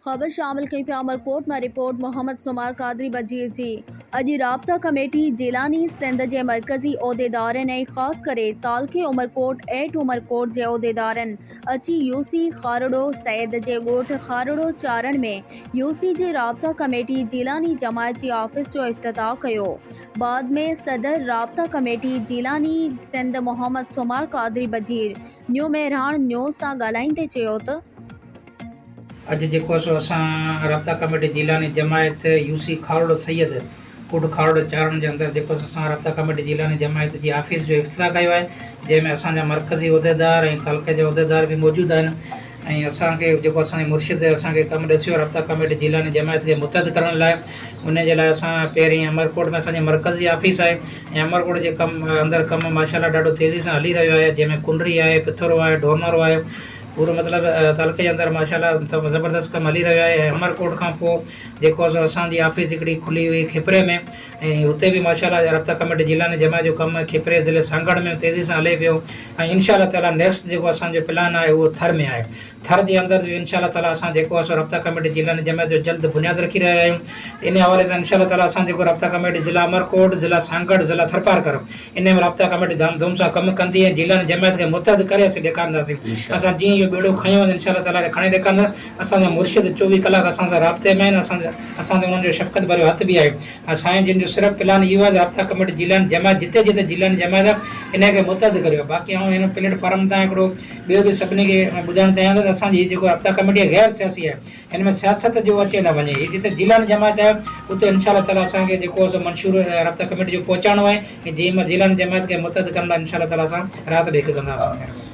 خبر شامل ڪيون پيا عمرڪوٽ مان رپورٽ محمد سومار قادري بجير جي اڄ رابطا ڪميٽي جيلاني سنڌ جي مرڪزي عهديدارن ۽ خاص ڪري تعلقي عمرڪوٽ ايٽ عمرڪوٽ جي عهديدارن اچي يوسي خارڙو سيد جي ڳوٺ خارڙو چارڻ ۾ يوسي جي رابطا ڪميٽي جيلاني جماعت جي آفيس جو افتتاح ڪيو بعد ۾ صدر رابطا ڪميٽي جيلاني سنڌ محمد سومار قادري بجير نيو مهراڻ نيوز سان ڳالهائيندي چيو ته. اڄ جيڪو سو اسان رابطا ڪميٽي جيلاني جماعت يو سي کاروڙ سيد ڪوٽ کاروڙ چارڻ جي اندر جيڪو سو اسان رابطا ڪميٽي جيلاني جماعت جي آفيس جو افتتاح ڪيو آهي جنهن ۾ اسان جا مرڪزي عهديدار ۽ تعلقي جا عهديدار به موجود آهن ۽ اسان کي جيڪو اسان جي مرشد اسان کي ڪم ڏسيو رابطا ڪميٽي جيلاني جماعت کي متحد ڪرڻ لاء ان جي لاء اسان پهرين امرڪوٽ ۾ اسان جي مرڪزي آفيس آهي ۽ امرڪوٽ جي ڪم اندر ڪم ماشاءالله ڏاڍو تيزي سان هلي رهيو آهي جنهن ۾ ڪنري آهي پٿورو آهي ڍورنارو آهي پورو مطلب تعلقي جي اندر ماشاء الله زبردست ڪم هلي رهيو آهي ۽ عمرڪوٽ کان پوء جيڪو آهي سو اسان جي آفيس هڪڙي کلي هئي کپري ۾ ۽ اتي به ماشاء الله رابطا ڪميٽي جيلاني جماعت جو ڪم کپري ضلعي سانگهڙ ۾ تيزي سان هلي پيو ۽ انشاء الله تعالي نيڪسٽ جيڪو اسان جو پلان آهي اهو ٿر ۾ آهي ٿر جي اندر به انشاء الله تعالي اسان جيڪو آهي سو رابطا ڪميٽي جيلاني جماعت جو جلد بنياد رکي رهيا آهيون ان حوالي سان انشاء الله تعالي اسان جيڪو رابطا ڪميٽي ضلع عمرڪوٽ ضلع سانگهڙ ضلع ٿرپارڪر انهيء ۾ رابطا ڪميٽي ڌام ڌوم سان ڪم ڪندي ۽ جيلاني جماعت کي متحد ڪري اسين ڏيکارينداسين. اسان جيئن اهو ٻيڙو کنيو آهي ته انشاء الله تعاليٰ کڻي ڏيکارينداسين. اسان جا مرشد 24 ڪلاڪ اسان سان رابطي ۾ آهن اسان تي انهن جو شفقت ڀريو هٿ به آهي ۽ سائين جن جو صرف پلان اهو آهي ته رابطا ڪميٽي جيلاني جماعت جتي جتي جيلاني جماعت آهي انهيء کي متحد ڪريو. باقي آئون هن پليٽ فارم تان هڪڙو ٻيو به سڀني کي ٻڌائڻ چاهيان ٿو ته اسان جي هي جيڪو رابطا ڪميٽي آهي غير سياسي آهي. هن ۾ سياست جو اچي نه وڃي. هي جتي جيلاني جماعت آهي اتي انشاء الله تعالي اسان کي جيڪو سو منشور رابطا ڪميٽي جو پهچائڻو آهي ۽ جيلاني جماعت کي متحد ڪرڻ لاء انشاء الله تعالي اسان رات ڏينهن هڪ ڪنداسين.